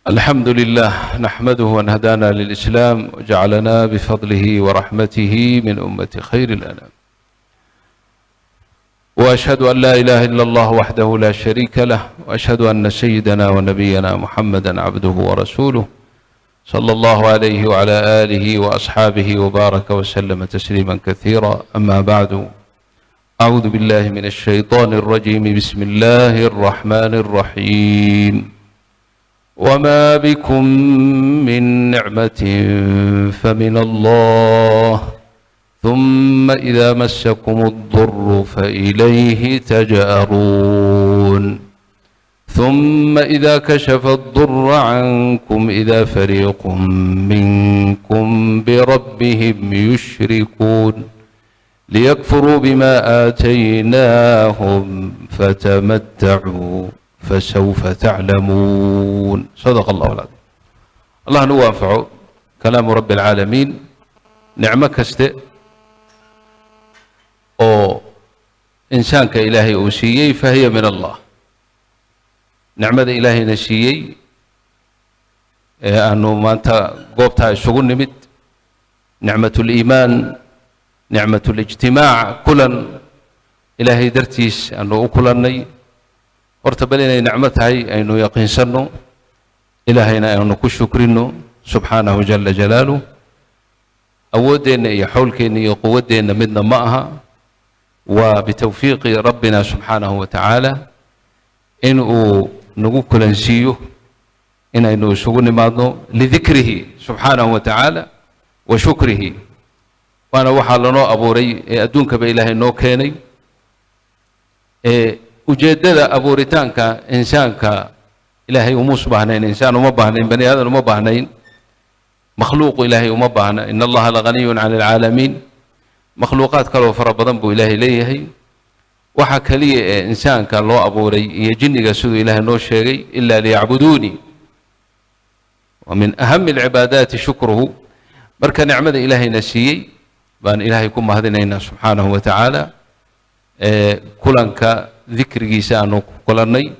الحمد لله نحمده أن هدانا للإسلام وجعلنا بفضله ورحمته من أمة خير الأنام، وأشهد أن لا إله إلا الله وحده لا شريك له، وأشهد أن سيدنا ونبينا محمدا عبده ورسوله صلى الله عليه وعلى آله وأصحابه وبارك وسلم تسليما كثيرا. أما بعد، أعوذ بالله من الشيطان الرجيم. بسم الله الرحمن الرحيم. وما بكم من نعمة فمن الله، ثم إذا مسكم الضر فإليه تجأرون، ثم إذا كشف الضر عنكم إذا فريق منكم بربهم يشركون، ليكفروا بما آتيناهم فتمتعوا فسوف تعلمون. صدق الله العظيم. Allah nagu anfaco kalaamu rabbi alcaalamiin. Nicmo kaste oo insaanka Ilaahay uu siiyey fahiya min Allah. Nicmada Ilaahayna siiyey ee aanu maanta goobtaa isugu nimid, nicmat liimaan, nicmat lijtimaac, kulan Ilaahay dartiis aanu u kulannay, horta bal inay nicmo tahay aynu yaqiinsanno, Ilaahayna aynu ku shukrino subxaanahu jala jalaaluh. Awooddeenna iyo xowlkeenna iyo quwaddeenna midna ma aha, waa bitawfiiqi rabbina subxaanahu wa tacaala in uu nagu kulansiiyo inaynu isugu nimaadno lidikrihi subxaanahu wa tacaala wa shukrihi. Waana waxaa lanoo abuuray ee adduunkaba Ilaahay noo keenay. Ee ujeeddada abuuritaanka insaanka, Ilaahay umuus baahnayn, insaan uma baahnayn, bani aadan uma baahnayn, makhluuqu Ilaahay uma baahna. In Allaha laganiyun can alcaalamiin. Makhluuqaad kaloo fara badan buu Ilaahay leeyahay. Waxa keliya ee insaanka loo abuuray iyo jinniga, siduu Ilaahay noo sheegay, ilaa liyacbuduuni, wa min ahami alcibaadaati shukruhu. Marka nicmada Ilaahayna siiyey baan Ilaahay ku mahadinaynaa subxaanahu wa tacaala ee kulanka dikrigiisa aanu ku kulannay.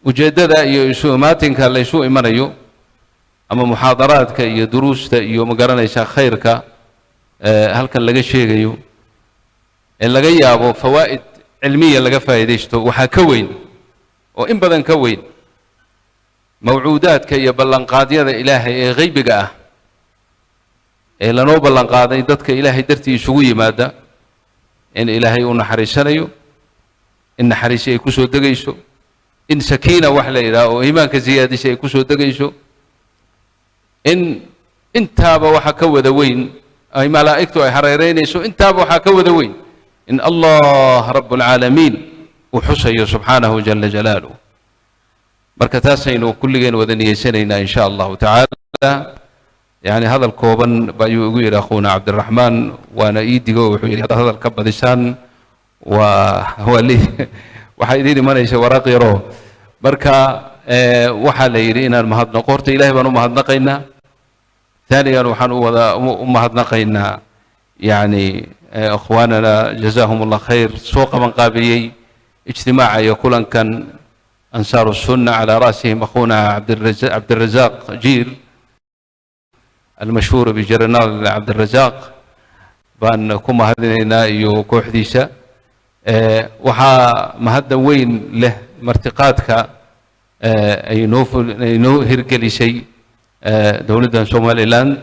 Ujeeddada iyo isu imaatinka la isu imanayo ama muxaadaraadka iyo duruusta iyo ma garanaysaa khayrka halkan laga sheegayo ee laga yaabo fawaa'id cilmiya laga faa'iidaysto, waxaa ka weyn oo in badan ka weyn mawcuudaadka iyo ballanqaadyada Ilaahay ee haybiga ah ee lanoo ballanqaaday dadka Ilaahay dartii isugu yimaada, in Ilaahay u naxariisanayo, in naxariisi ay ku soo degayso, in sakiina wax la yidhaha oo iimaanka siyaadisa ay ku soo degayso, in intaaba waxa ka wada weyn ay malaa'igtu ay hareereynayso. Intaaba waxaa ka wada weyn in Allah rabbulcaalamiin uu xusayo subxaanahu jala jalaaluh. Marka taasaynu kulligeen wada niyeysanaynaa in sha Allahu tacaala. Yani hadal kooban ayuu igu yidhi akhuuna Cabdiraxmaan, waana ii digo. Wuxuu yidhi haddaad hadal ka badisaan waa li waxaa idiin imanaysa waraaq yaroo. Marka waxaa la yidhi inaan mahadnaqo. Horta Ilahay baan u mahadnaqaynaa. Thaniyan, waxaan u wada u mahadnaqaynaa yani ikhwaanana, jazaahum Allah khayr, soo qaban qaabiyey ijtimaaca iyo kulankan, Ansaaru Sunna, calaa ra'sihim akhuuna Cabdirazaaq Jiir almashhuur bijenaraal Cabdirazaaq baan ku mahadinaynaa iyo kooxdiisa. Waxaa mahadda weyn leh martiqaadka ay noo hirgelisay dowladdan Somaliland,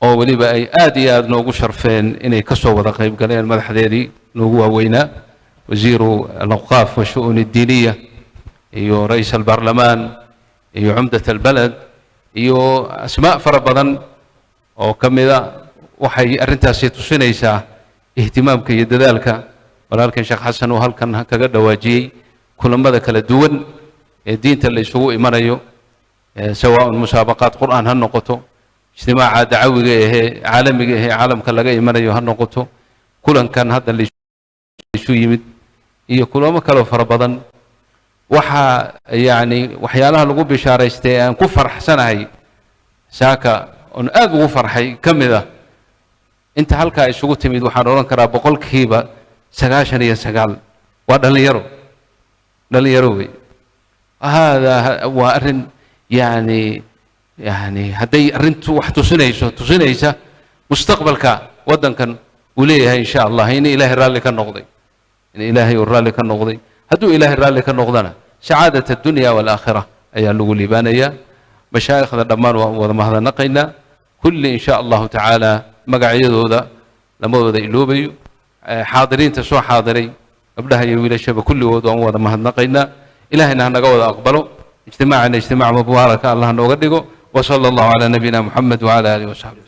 oo weliba ay aad iyo aad noogu sharfeen inay ka soo wada qayb galeen madaxdeedii noogu waaweynaa, wasiiru alawqaaf washu'uun addiiniya iyo ra'iis albaarlamaan iyo cumdat albaled iyo asmaa fara badan oo ka mida. Waxay arrintaasi tusinaysaa ihtimaamka iyo dadaalka walaalkan Sheekh Xasan uu halkan kaga dhawaajiyey, kulamada kala duwan ee diinta la isugu imanayo, sawaaun musaabaqaad Qur'aan ha noqoto, ijtimaaca dacawiga ahee caalamiga ahee caalamka laga imanayo ha noqoto, kulankan hadda laisu yimid iyo kulamo kaloo fara badan. Waxaa yacni waxyaalaha lagu bishaaraystay ee aan ku faraxsanahay saaka oon aad ugu farxay ka mid ah, inta halkaa isugu timid waxaan odhan karaa 99% waa dhallinyaro, dhallinyaro wey. Haadaa waa arrin yani hadday arrintu wax tusinayso, tusinaysa mustaqbalka waddankan uu leeyahay insha Allah, in Ilaahay raalli ka noqday, in Ilaahay uu raalli ka noqday. Hadduu Ilaahay raalli ka noqdana, sacaadat addunya waalaakhira ayaa lagu liibaanayaa. Mashaayikhda dhammaan waan wada mahadnaqaynaa kulli insha Allahu tacaala, magacyadooda lama wada iloobayo. Xaadiriinta soo xaadiray, gabdhaha iyo wiilashaba, kulligood waan wada mahadnaqaynaa. Ilahayna hanaga wada aqbalo ijtimaacana, ijtimaac mubaaraka Allah nooga dhigo. Wsala Allahu calaa nabiyina Muxamed wcala alihi wasaxbi.